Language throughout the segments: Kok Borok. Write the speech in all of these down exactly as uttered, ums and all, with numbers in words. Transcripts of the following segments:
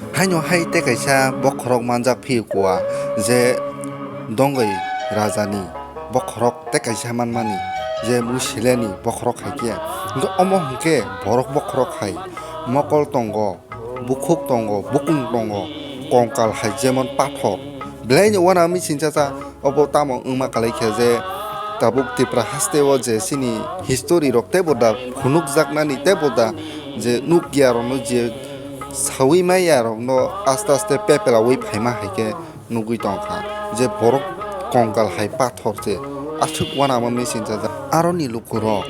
Haino hai tei kaisa bokhorok manjak phi kua je Dongoi rajani bokhorok tei kaisa manmani je Musileni bokhorok hai khe. Hwnkhe omo hwnkhe borok bokhorok hai mokol tongo, bukhuk tongo, bukung tongo, kongkal hai jemon pathor. Belai ni uanama missing chacha. Obo tamo wngma kwlai khe je tabuk Tripura haste o je chini history rok teibo da phunukjaknani teibo da je nukya rokno je sawi maya rokno aste aste pepelawi phaima hai khe nugwi tongkha je borok kongkal hai pathor se aswk uanama missing chajak. Aroni lukurok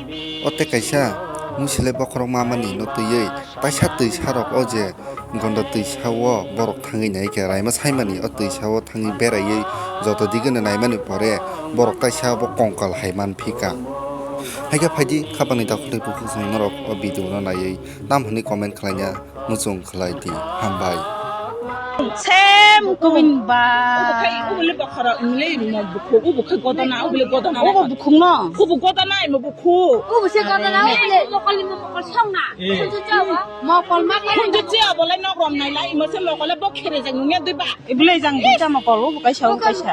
o tei kaisa Musilai bokhorok mamani no twiwi kaisa twisa rok o je Gonda twisa o borok thangwi nai khe raima saimani o twisa o thangwi beraiwi joto digini naimani pore borok kaisa bo kongkal hai man phika. Haikhe phaidi khapangni dakhulni bukhuk chwng norok o video no naiwi tam hwnwi comment khlaina muchung khlai di. Hambai. Same kwbin ba. Obo khai, obo le bokhorok, le mo bukhuk, obo khai godona, obo le godona. Obo bukhuk no. Obo godona, imo bukhuk. Obo se godona, obo le. Mokol, imo mokol songna. Eh. Khunju chawa. Mokol ma khunju chawa, bo le nok rom nai lai, imo se mokol le bo khere jang nungya dui ba. Ibo le jang dui ta mokol, obo kaisa, obo kaisa.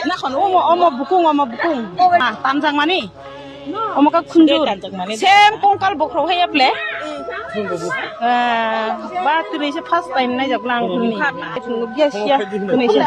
Nakhon omo, omo bukung, omo bukung. Ah, tanjak mani. Omo ka khunjur. Tanjak mani. Same kongkal bokhorok hai ya ple. Ah, ba tini se first time naijak lang tini. Yes, yes, tini se.